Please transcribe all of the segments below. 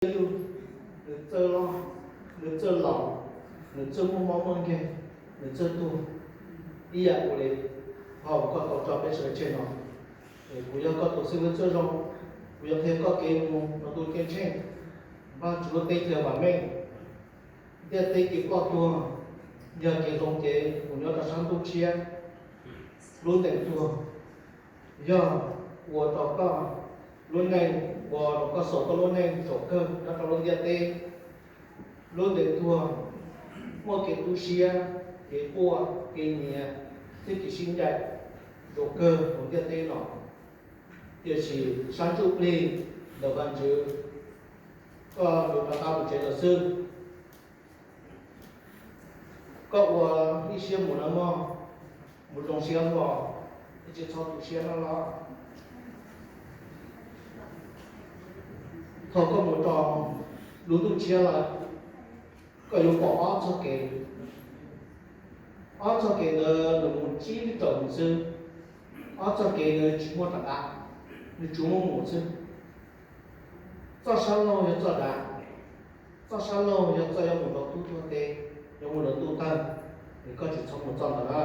yug, nws txawj loj, nws txawj laus, nws txawj muaj mob muaj nkeeg, nws txawj tuag ib yam nkaus li qhov uas koj tau tso peb sawv daws tseg no. Es kuv yog koj tus xib hwb txawj zoo, kuv yuav qhia koj kev mus rau ntuj ceeb tsheej, Vajtswv lub teb chaws vam meej. Ntiaj teb kev ploj tuag yog kev zoo cev uas nyob rau sab ntuj tshiab. Lub ntees tuag yog ua rau koj lub neej, ua rau koj xaus koj lub neej zaum kawg nyob rau lub ntiaj teb. Lub ntees tuag muaj kev tu siab, kev quaj, kev nyiav, thiab kev sib ncaim zaum kawg hauv ntiaj teb no. Tiam sis sab ntsuj plig ntawm Vajtswv, koj yuav rov qab mus tsev lawm xwb. Koj ua ib siab mus nawb mog, mus zoo siab hlo, tsis txhob tu siab no los. Thaum koj mus rau lub ntuj tshiab lawm, koj yuav pom ob txoj kev. Ob txoj kev ntawd nws mus tsib lij raum mus xwb. Ob txoj kev ntawd tsis muaj rov qab, nws tsuas muaj mus xwb. Txoj sab laug yog txoj dav, txoj sab laug yog txoj yuav mus rau tub tuag teb, yuav mus rau ntuj tawg, es koj tsis txhob mus txoj ntawd na.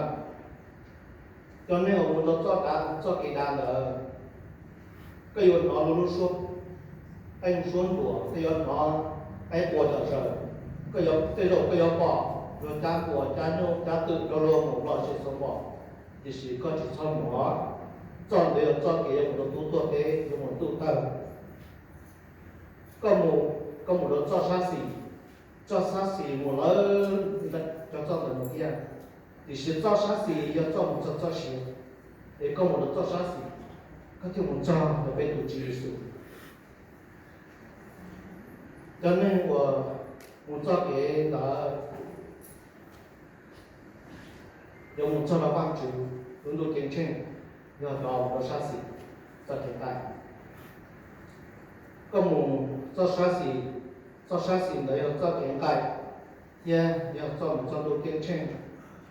Cov neeg uas mus rau txoj dav, txoj kev dav ntawd, koj yuav hnov luag lub suab qeej suab nruas, koj yuav hnov qeej quas zom zaws, koj yuav, tej zaum koj yuav pom luag cab npuas cab nyuj cab twm rau luag mus lom zem xaus npom, tiam sis koj tsis txhob mus. Txoj ntawd yog txoj kev yuav mus rau tub tuag teb, yuav mus ntuj tawg. Koj mus, koj mus rau txoj sab xis, txoj sab xis mus lawm, cov txoj ntawd mus thiab. Tiam sis txoj sab xis yog txoj mus txog txoj sia, es koj mus rau txoj sab xis, koj thiaj mus txog ntawm peb tus Tswv Yexus. Cov neeg uas mus txoj kev ntawd yuav mus txog rau Vajtswv lub ntuj ceeb tsheej, yog rov mus rau sab xis, txoj kev nqaij. Koj mus txoj sab xis, txoj sab xis ntawd yog txoj kev nqaij, thiab yog txoj mus txog ntuj ceeb tsheej,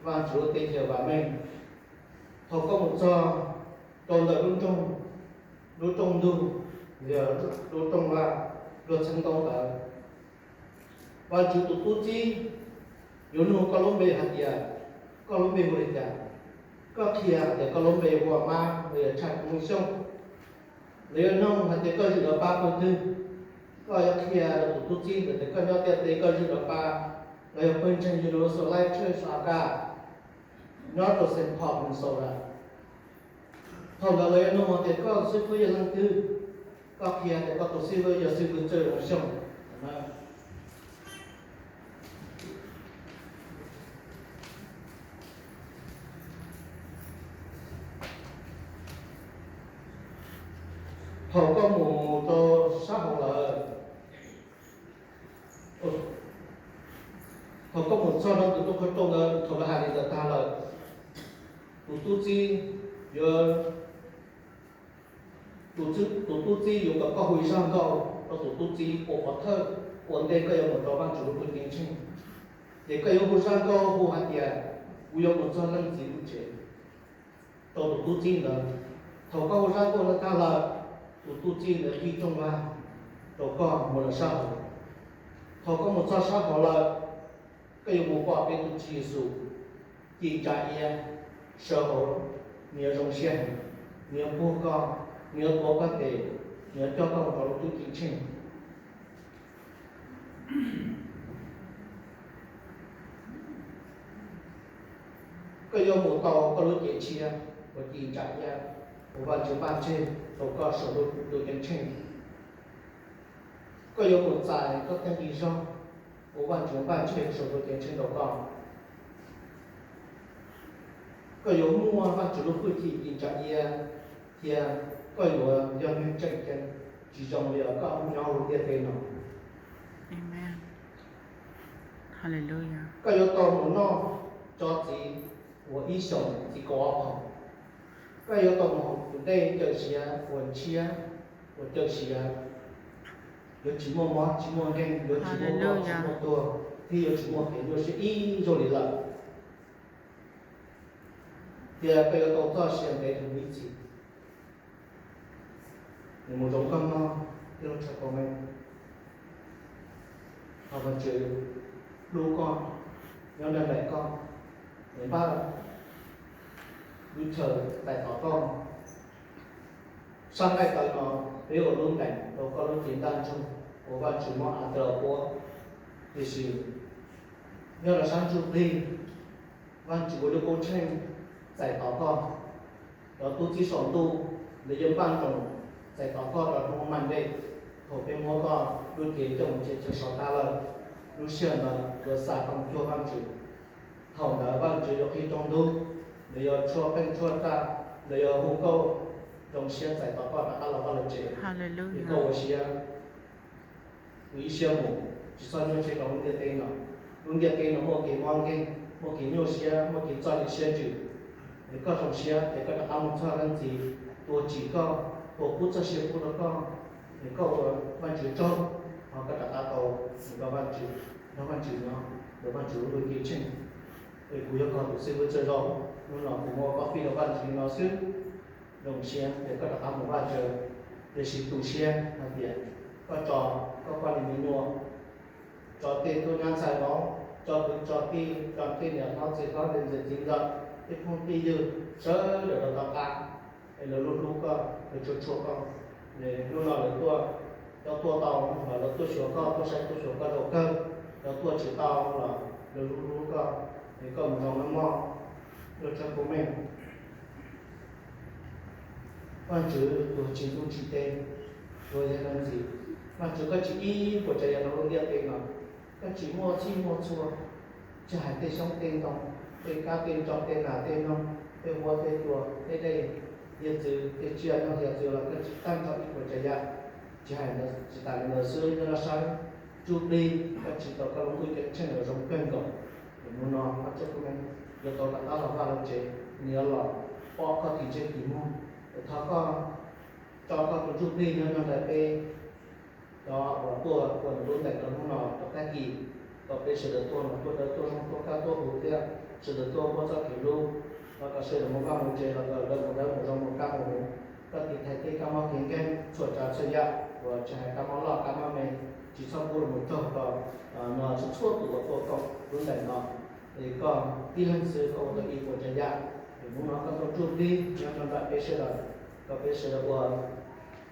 Vajtswv lub teb chaws vam meej. Thaum koj mus txog rau ntawm lub rooj, lub rooj ntug, yog lub rooj vag luag txheeb ntaub ntawd, Vajtswv tus tub txib yuav nug koj lub npe hais tias, koj lub npe hu li cas? Koj qhia hais tias koj lub npe hu ua Mab los yog Tshaj Koob Xyooj. Lawv yuav nug hais tias koj zwm lawv pab pawg twg, koj yuav qhia rau tus tub txib ntawd tias koj nyob ntiaj teb koj zwm lawv pab, los yog pawg ntseeg Universal Life Church Aga, nyob rau Saint Paul, Minnesota. Thaum ntawd lawv yuav nug hais tias koj xib fwb yog leej twg, koj qhia tias koj tus xib fwb yog xib fwb Txawj Zoo Xyooj. Thaum koj mus rau sab hauv lawm, thaum koj mus txog rau ntawm tus qhov rooj ntawd, thaum lawv hais li ntawd tag lawm, tus tub txib yuav, tus tub txib yuav kom koj hu ib zaj nkauj rau tus tub txib ua pov thawj ua ntej koj yuav mus rau Vajtswv lub ntuj ceeb tsheej. Ces koj yuav hu zaj nkauj hu hais tias, kuv yuav mus txog leej txiv lub tsev, rau tus tub txib ntawd. Thaum koj hu zaj nkauj ntawd tag lawm, tus tub txib ntawd qhib rooj vag rau koj mus lawm sab hauv. Thaum koj mus txog sab hauv lawm, koj yuav mus pom peb tus Tswv Yexus ci ntsa iab sawv hauv, nws yuav zoo siab heev, nws yuav puag koj, nws yuav tuav koj tes, nws yuav coj koj mus rau lub ntuj ceeb tsheej. Koj yuav mus tau koj lub cev tshiab uas ci ntsa iab uas Vajtswv npaj tseg rau koj saum ntuj ceeb tsheej. Koj yuav mus txais koj tej nqi zog uas Vajtswv npaj tseg saum ntuj ceeb tsheej rau koj. Koj yuav muaj Vajtswv lub hwj chim ci ntsa iab, thiab koj yuav yog neeg tseem ceeb, tsis zoo li uas koj nyob hauv ntiaj teb no. Koj yuav tau mus noj tso txiv uas ib xyoos txiv kaum ob phaus. Koj yuav tau mus hauv tus dej cawm siav uas ntshiab, uas cawm siav, yuav tsis muaj mob tsis muaj nkeeg, yuav tsis muaj ploj tsis muaj tuag, thiab yuav tsis muaj kev nyuaj siab ib zaug li lawm. Thiab koj yuav tau txoj sia ntev mus ib txhis. Nws mus zoo nkauj no thiab lub tshaj tau me. Thov Vajtswv hlub koj, nyob nrog nraim koj, es npaj lub chaw txais tos koj. Sab nqaij tawv no peb ua lub ntees rau koj lub cev ntaj ntsug uas Vajtswv muab Aws Taw Los puab. Tiam sis nyob rau sab ntsuj plig, Vajtswv ua lub koob tsheej txais tos koj. Cov tub txib saum ntuj, lawv yuav npaj nroos txais tos koj rau hnub Monday. Thaum peb muab koj lub cev coj mus cia chaw sov tag lawm, lub sij hawm ntawd yuav xa koom cuag Vajtswv. Thaum ntawd Vajtswv yuav qhib rooj ntug, lawv yuav tshuab qeej tshuab raj, lawv yuav hu nkauj zoo siab txais tos koj rov qab los vaj lawv tsev. Es koj ua siab, ua ib siab mus, tsis txhob nyuaj siab rau lub ntiaj teb no. Lub ntiaj teb no muaj kev mob nkeeg, muaj kev nyuaj siab, muaj kev txom nyem siab ntsws. Es koj zoo siab ces koj rov qab mus txog leej txiv tus uas tsim koj, tus uas pub txoj sia pub rau koj, es koj ua Vajtswv tsaug, ho koj rov qab tau mus rau Vajtswv, nrog Vajtswv nyob, ntawm Vajtswv lub ntuj ceeb tsheej. Es kuv yog koj tus xib hwb tsaug zog, hnub no kuv muab koj fij rau Vajtswv li no xwb. Zoo siab ces koj rov qab mus vaj tsev, tiam sis tu siab hais tias koj tso koj poj niam me nyuam, tso tej tub nyab ntxhais vauv, tso kwv tso tij, tso tej niam hlob txiv hlob, tej ntxhais txiv ntxawm, tej phooj tej ywg sawv daws rau tom qab, es lawv hlub hlub koj, lawv tshua tshua koj. Hnub no lawv tuaj, cov tuaj tau, lawv tuaj xyuas koj, tuaj saib tuaj xyuas koj zaum kawg, cov tuaj tsis tau los lawv hlub hlub koj, es koj mus zoo noj mov, luag tshawb kua meej. Vajtswv tus tsim ntuj tsim teb, tus yog leej txiv, Vajtswv koj tsim ib puas tsav yam rau lub ntiaj teb no, koj tsim muaj txhij muaj txhua, tsis hais tej xyoob tej ntoo, tej kab tej ntso, tej nas tej noog, tej huab tej cua, tej dej hiav txwv, tej tsiaj nyob hiav txwv los koj tsim tag nrho ib puas tsav yam. Tsis hais, tsis tas li ntawd xwb, nyob rau sab ntsuj plig koj tsim tau koj lub ntuj ceeb tsheej uas zoo kawg nkaus. Es hnub no koj tsob kub me yuav tau rov qab los vaj los tsev, nws yuav los pom koj tim ntsej tim muag. Es thov koj tso koj tus ntsuj plig nyob nrog nraim peb cov uas tuaj ua nws lub ntees rau hnub no rau tag kis, kom peb sawv daws tuaj no tuaj dawb tuaj zoo, tuaj kaj tuaj huv thiab sawv daws tuaj muaj txoj kev hlub, los kom sawv daws mus vaj mus tsev los kom lawv mus dawb mus zoo mus kaj mus huv. Koj tiv thaiv tej kab mob kev nkeeg txhua tsav txhua yam uas tsis hais kab mob loj kab mob me, tsis txhob pub los mus raug rau no txhua txhua tus uas tuaj koom lub ntees no. Es koj tib leeg xwb koj ua tau ib puas tsav yam. Es hnub no koj tau ntsuj plig nyob rau nram peb sawv daws, kom peb sawv daws ua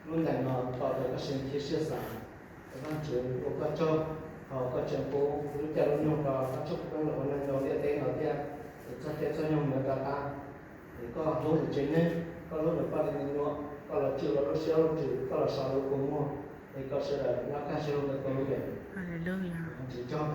lub ntees no tos raws koj seev thiab siab xav. Es Vajtswv ua koj tsaug, thov koj tseem pub lub caij lub nyoog rau koj tsob kub me los ua neeg rau ntiaj teb no thiab, es txog caij txog nyoog yuav rov qab. Es koj hlub lawv tsev neeg, koj hlub lawv poj niam me nyuam, koj los tswj lawv lub siab lub ntsws, koj los so lawv kua muag, es kom sawv daws nyob kaj siab lug ntawm koj lub npe. Vajtswv tsaug.